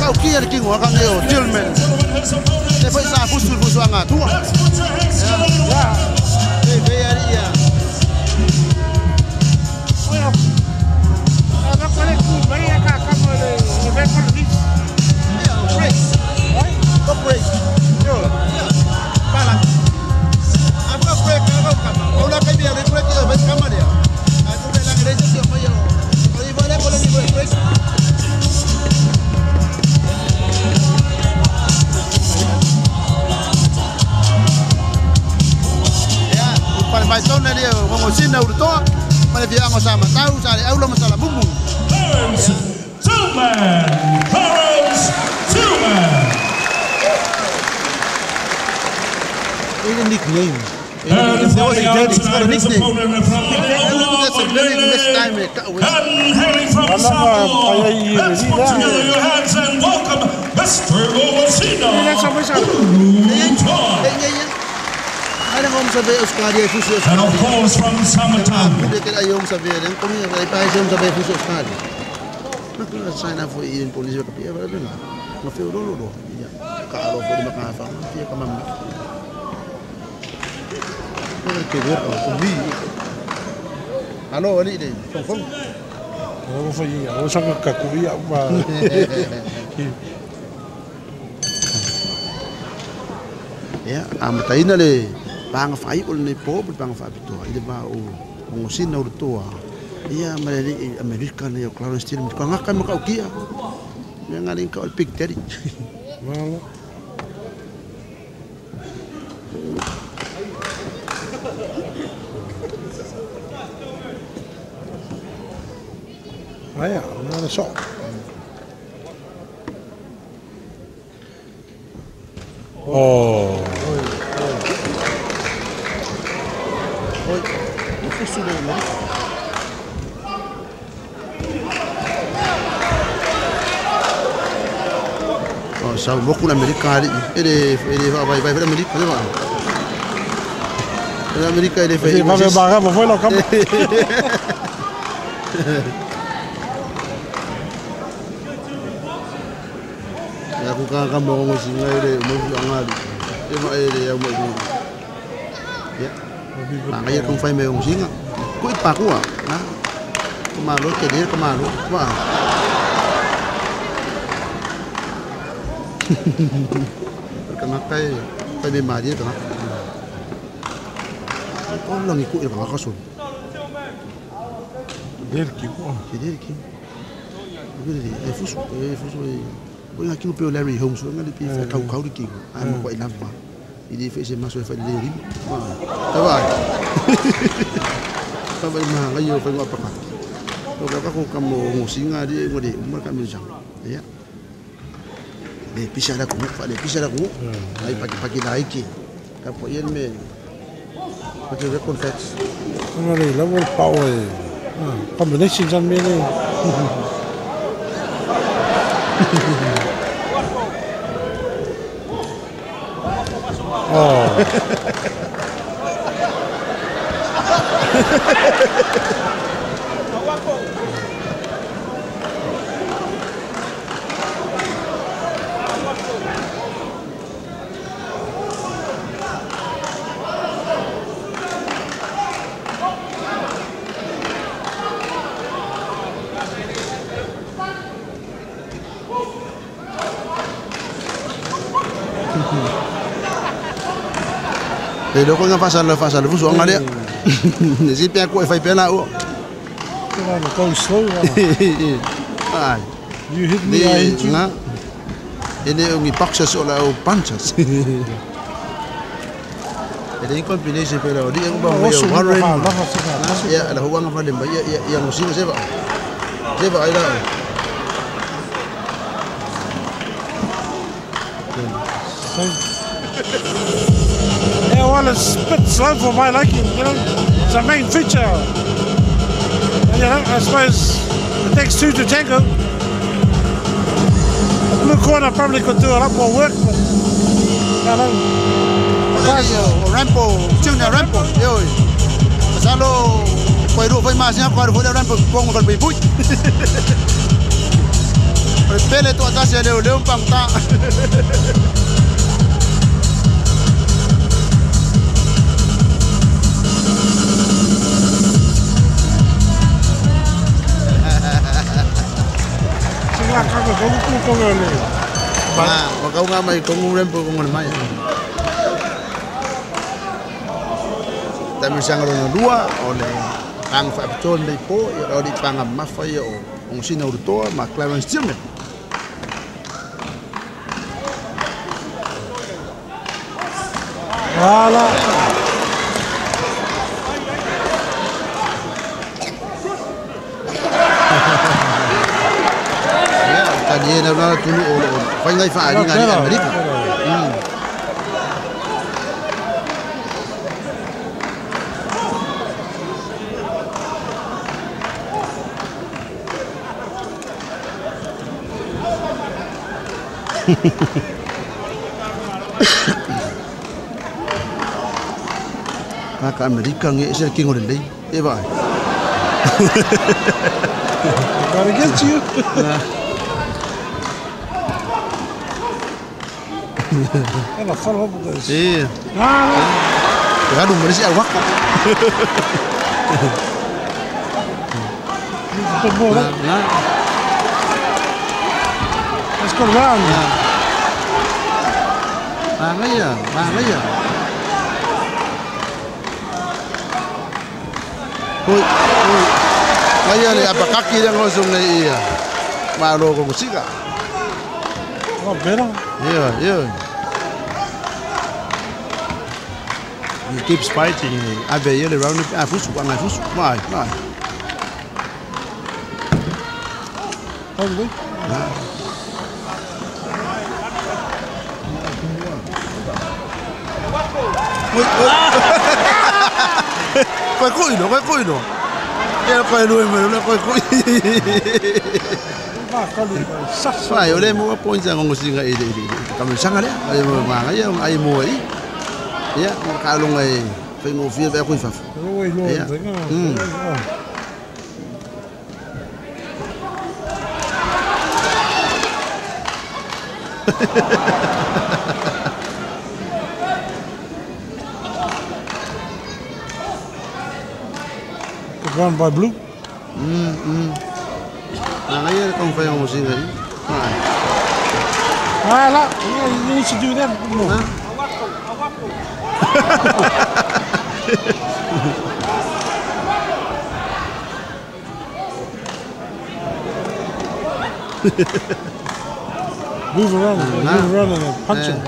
Makaukia le kingo aka ngeo Tillman. Le foi sa fusu fusu anga tua. Ya. Be be ari ya. Oya. Ana kore ku mai aka kamo le le ko le. Ya, break. Go break. Yo. Balance. Apa break ka ka. Ola kai bia le break yo be kama le. Aku be lang re yo yo. Oi bole bole ni break. Pale mai tona le ngo sina u toa pale via ngo sa matau sa le aulo masala bumu. Clarence Tillman. Clarence Tillman. Ele nickname. And fighting out tonight his nickname. opponent from That's a very best time eh, and hailing from Samoa. Let's put together your hands and welcome Mr. Owosina. Utoa. Ada ngom sa be Australia fusu And of Australia. course from Samatau. Kude ke ayong sa be den komi ay pa ayong sa be fusu Australia. Nakuna sign up for in police ka pia ba na. Ma fe lo lo. Ya. Ka alo fo di maka fa pia ka mam. Ko ke go ko mi. Alo ali de fong fong. O fo ia, o sa ka ku ia ma. Ya, amataina le panga fai o le po panga fa pitoa ile ba o ngosina o toa. Ia ma le Amerika le Clarence Tillman ko ngaka ma ka ukia. Me ngalin ka Big Daddy. Malo. Aia, na so. Oh. Oi, o fusu le mo. Oh, sa mo ku Amerika ali. Ele ele vai vai vai Amerika, vai. Ele Amerika ele Ele vai me barrar, vou lá campo. Ya ku ka ka mo ngo singa ele mo fu angali. E ma ele ya mo ni. Ya. Manga ya kung fai me ngo singa. Ku pa ku na. Ku ma lo ke de ku ma lo. Wa. Ka kai kai me ma di ka. Ko lang iku il ka so. Der ki ko. Ke der ki. E fusu e fusu e. Ko nga ki pe Larry Holmes nga le pi fa kau kau ki. Ai mo ko ina fa. Ili fe se maso fa le ri. Ta ba. Ta ba ma nga yo fa ngwa pa ka. Ko ka ko ka mo ngo singa di ngo di mo ka mi jang. Ya. Le pisa la ko fa le pisa la ko. Ai pa ki pa ki la iki. Ka po yen me. Pa ki re confess. Nga le la mo pa o. Combination jan me le. Oh. Le loko nga fasal fasal fusu anga le. Ne si pia ko e fai pela o. Go slow. Ai. You hit me, I hit you. Nga. Ele o mi boxers o la o punches. Ele in combination pela o di o ba mo Warren. Ya la huanga fa lemba ya ya ngo singa seba. Seba ai la. Yeah, well, it's a bit slow for my liking, you know. It's a main feature. And, you know, I suppose it takes two to tango. The blue corner probably could do a lot more work, but you know. Rampo, Junior Rampo, yo. Pasalo, koiru foi mais, koiru foi Rampo, pongo com o bui. Le pele toatasi a leoleo ma pagota. Ma kaunga mai kongu rempo kongu le mai. Tami sanga lona lua o le panga faapitoa lenei po ia o le panga mamafa ia o Ogasina Urutoa ma Clarence Tillman. Ala. Ia, tali e na tunu o lo faingai faaliga i Amerika. Kaka Amerika nge ese kingo le lei e vai. Gotta get you. Have a follow up with this. Yeah. Ah. Galu merisi awak. Nah. Let's go round. Mangaya, mangaya. Oi, oi. Ngaya le apakaki le ngosong le ia. Malo ko kusika. Oh, better. Yeah, yeah. He keeps fighting. Ave ye le round afusu, anga afusu. Mai, mai. Probably. Koe kui no, koe kui no. Ia koe lui me, le koe kui. Fa yo le mo points ngo singa i le ka sanga le ai mo ma ia ai mo i. Ia mo ka longa e fai mo fia ve kui fa. Oi lo. Run by blue. Nangaya kong fai ngo singa i. Ah, you need to do that more. Move around, move around and punch him.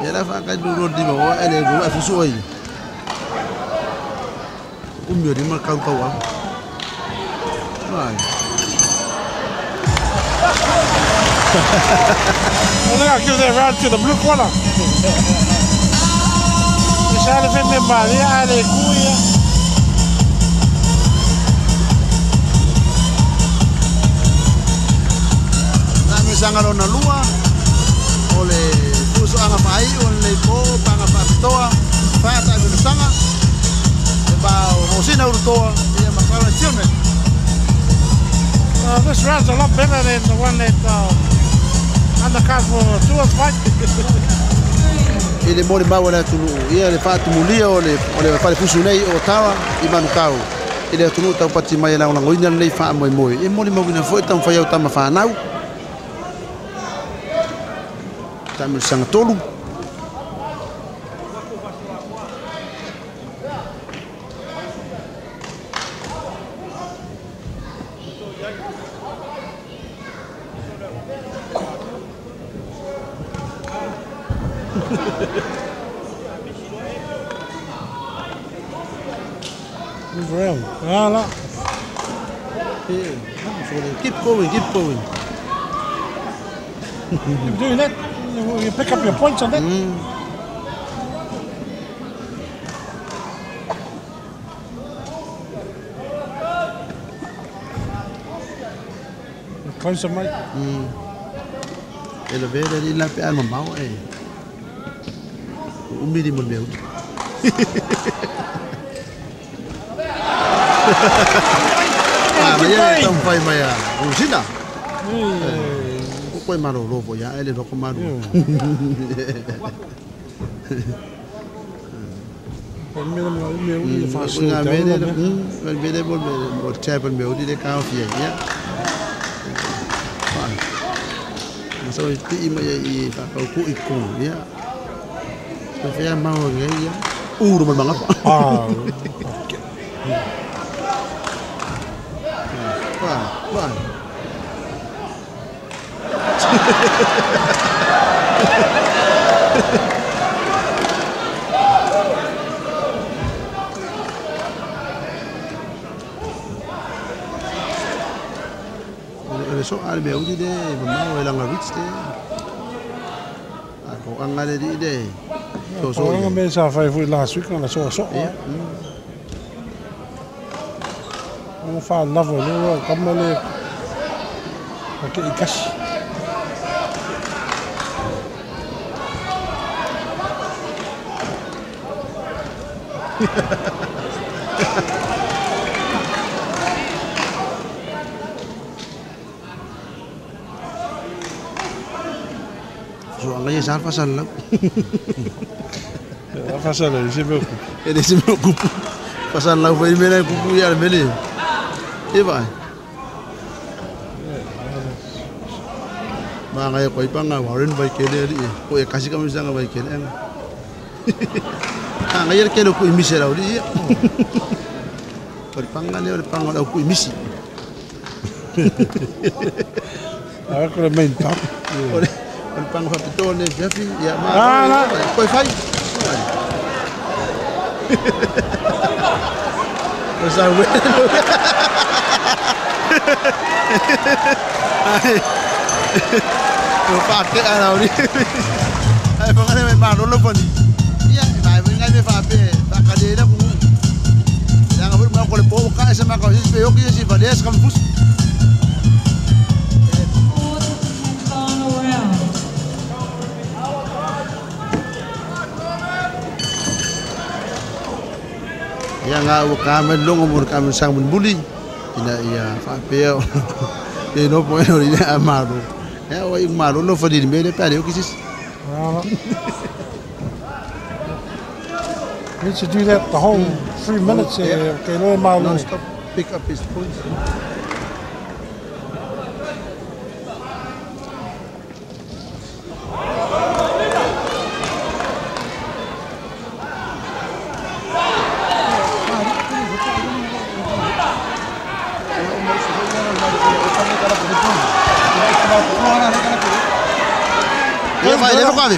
Ia la fa ka duro di ma ele ru afusu ai. Umio di ma kau kau ah. Ai. I think I'll give that round to the blue corner. Nami sanga lona lua ole fuso anga fai ole po panga fa toa fa ta lu sanga e ba o sina urutoa ia ma Clarence Tillman. This round's a lot better than the one that undercard for Tua's fight. I le mole mau le atunu ia le faatumulia o le falefusu nei o Tawa i Manukau. I le atunuu taupati mai e lagolagoina lenei faamoemoe. E molimauina foi taumafai au tama fanau. Tamilosaga tolu. Move around. Voilà. Keep going, keep going. Keep doing that. You pick up your points on that. Closer, mate. E le vele li la pe alma mau e. Umiri mo meu. Ah, ma ia tau fai mai a Rusina. Ko malo lo ya ele lo ko malu. So al me udi de mama wela nga rich de a ko anga le di de so so nga me sa fai foi last week na so so yeah o fa love lo ka le ke ikas So ang kaya sa fasal lang. Fasal lang, si me Ele se me ocupa. Fasal lang foi me kupu ya mele. E vai. Ma ngai koi pa nga Warren vai kele ali. Ko e kasi kami sa nga vai kele ang. Ah ngai kele ku imisi ra uri. Por panga le panga la ku imisi. Ah ko le main top. Pang fa ne Jeffy ya ma koi fai sa we ko pa ke ara uri ai pa ngane ma lo lo fani ya ma ngai me fa pe ba ka de la ku ya nga ma ko le po ka esa ma ka si pe yo ki si fa des kam fus. Ia ngā ua kāmai longo mo kāmai sang mun buli ina ia whaapea e no po eno ina a maro ia o i maro no whaniri me le pare o kisis. We should do that the whole 3 minutes. Yeah. Okay, no malo. Non-stop pick up his points.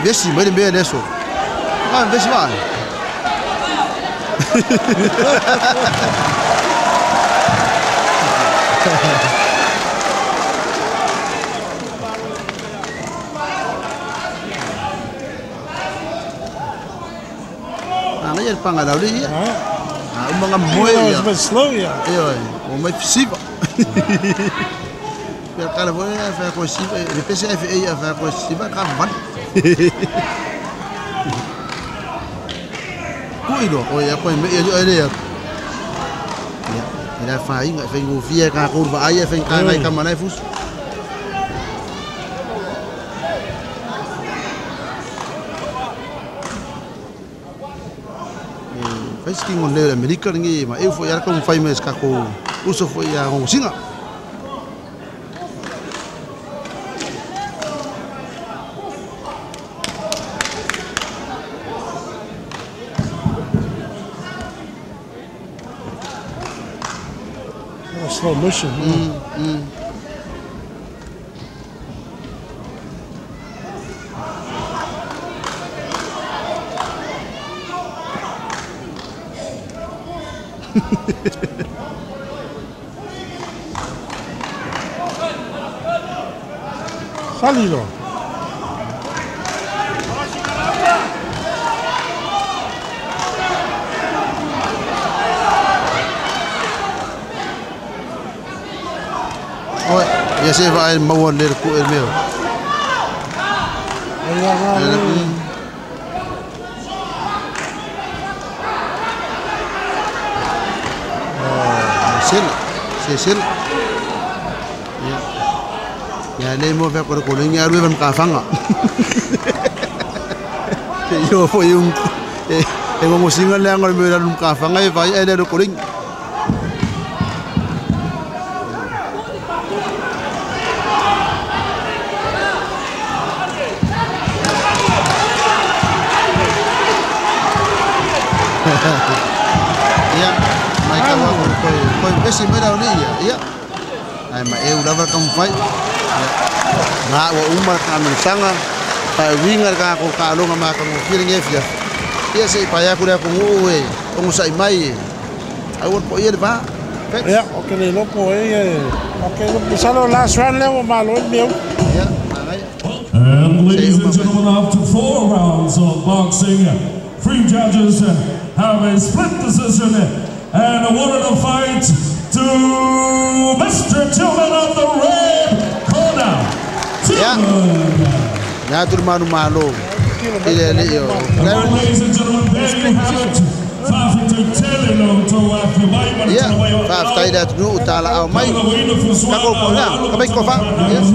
Vesti, mas ele bem né, só. Ah, vesti vai. Ah, não é panga da ali. Ah, uma nga moe. É slow ya. É, o mai psiba. Per cara vou fa ko siba, le PCFA fa ko siba ka van. Kui lo, oi a koi me ia le. Ya, ila fa inga fa ngu fia ka kurva ai fa ka ngai ka manai fus. Fai skin on le Amerika ngi ma eu fo ia ka fai mes ka ko uso fo ia ngo singa. Slow motion. Salilo. Ya se va el mawon le ku el meu. Sela se sela ia ia le mo fa ko ko le alu e van ka fanga te yo fo yung e e ngo singa le ngol me la lum ka fanga e vai e le ko ling. Ia mai ka wa ko ko pesi mai la ia ia ai ma e u lava ka fai na ua uma ka sanga pa winga ka ko ka longa ma ka mo fili ngefia ia se pa ya ku le ku ngu e o sai mai ai ua po ia le va. Ia, o ke le loko e o ke masalo last round lea ua malo i mea. Ia mangai. And ladies and gentlemen, after 4 rounds of boxing, 3 judges have a split decision and awarded a fight to Mr. Tillman of the red corner. Tillman. Ya tu manu malo. Ile le yo. And ladies and gentlemen, there you have it. Ia, faafetai le atunuu tala ao mai. Kako po na, ka mai ko fa. Yes.